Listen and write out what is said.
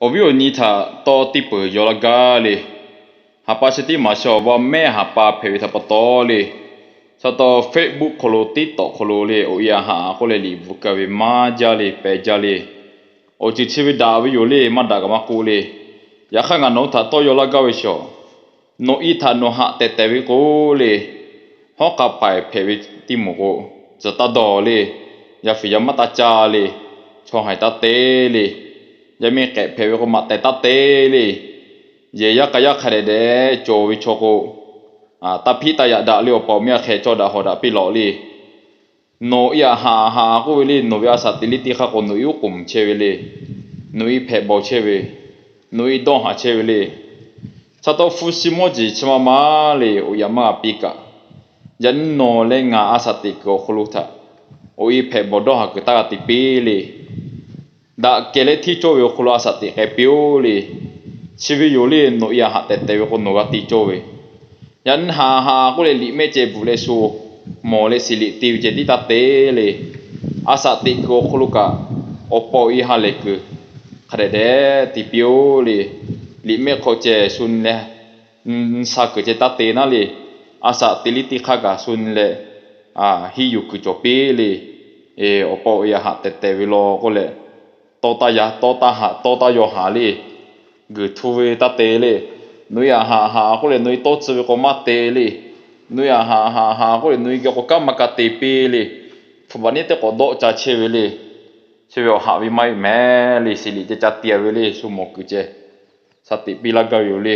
Awˬ viˉ awˬ nyi htaꞈ tawˇ teˇ peuˬ yaw laˇ gaˇ le. Haˍ pa chi tiˉ maˍ sha awˬ va mehˆ haˍ pa hpehꞈ ve htaꞈ pa taw le, saˍ taw Facebook hk'aw lo, TikTok hk'aw lo le, awˬ e a haꞈ k'oˆ leh liꞈ bvuhꞈ kaˍ ve maˇ jaˇ le, pehˬ jaˇ le. Awˬ ceuˬ chi ve daꞈ ve yoˬ le, maˇ daꞈ kaꞈ maˇ k'oˆ le. Yaꞈ hk'aˇ ngaˬ nawˬ hui htaꞈ tawˇ yaw laˇ gaˇ ve chaw, nawˬ i htaꞈ nawˬ haꞈ tehˬ tehˬ ve k'o le, hawˉ k'a paiˍ hpehꞈ ve tiˇ moˍ k'o, tcuhˍ taˇ dawˬ le, yaˇ fiˍ yaˇ maˇ taˇ caˇ le, chaw haiˬ taˇ te le, yaˇ miˇ k'ehꞈ hpehꞈ ve k'o maꞈ tehˬ taˇ te le, yehˬ yaˇ k'a yaˇ hk'a dehꞈ dehꞈ cawˬ ve chaw k'o, taˇ hpiˆ taˇ yaꞈ daꞈ le, awˬ pa awˬ miˇ a hk'e cawˇ daꞈ hawˍ daꞈ piˇ lawꞈ le. Nawˬ i a haꞈ haꞈ k'oˆ ve le, nawˬ ve a shaꞈ teꞈ liˇ teˇ hk'aˇ k'o nawˬ i uˉ k'oˍ mvuhˬ chehˇ ve le, nawˬ i hpehꞈ bawˬ chehˇ ve, nawˬ i dawˇ haˍ chehˇ ve le. Chaˇ tawˇ hpu shi mawˇ jeˬ chi ma ma le, awˬ yaꞈ maˇ g'a piˇ kaꞈ, yaꞈ nyi nawˬ leh ngaˬ a shaꞈ teꞈ kuiˬ awˬ hk'aw lo htaꞈ awˬ e hpehꞈ bawˬ dawˇ haˍ kuiˬ taˇ g'a te piˇ le. Daꞈ kehˬ leh hteˇ cawˇ ve awˬ hk'aw lo a shaꞈ teꞈ k'ai piˇ-oˆ le. Chi ve yoˬ le, nawˬ i a haꞈ tehˬ tehˬ ve k'o nawˬ g'a te cawˇ ve. Yaꞈ nyi haꞈ haꞈ k'oˆ leh liꞈ mehˆ ceh bvuhꞈ leh shu mawˬ leh shiˍ liꞈ te ve ceh tiˉ taˇ te le. A shaꞈ teꞈ kuiˬ awˬ hk'aw lo kaꞈ, awˬ pa awˬ e ha lehˬ kuiˬ hk'a dehꞈ dehꞈ te piˇ-oˆ le. Liꞈ mehˆ hk'aw ceh shu nyi leh, nyi sha kuiˬ ceh taˇ te naˉ le. A shaꞈ teꞈ liˇ teˇ hk'aˇ kaꞈ shu nyi leh, hiˇ yuˬ kuiˬ cawˬ piˇ le. Awˬ pa awˬ e a haꞈ tehˬ tehˬ ve law k'oˆ leh, tawˇ taˇ yaw, tawˇ taˇ haꞈ, tawˇ taˇ yaw haꞈ le. Guiˬ htu ve taˇ te le. Nawˬ i a haꞈ haꞈ k'oˆ leh nawˬ i tawˇ tcuh ve k'o maˇ te le. Nawˬ i a haꞈ haꞈ haꞈ k'oˆ leh nawˬ i geh k'o kanˉ maˇ ka te piˇ le. Hpu baˬ neˉ teˇ k'awꞈ dawˆ ca chehˇ ve le. Chi ve awˬ haꞈ ve maˇ heˆ mehˍ le, shiˍ liꞈ ceh ca te ve le, shu mawˬ kuiˬ ceh sha teꞈ piˇ laˇ gaˇ ve yoˬ le.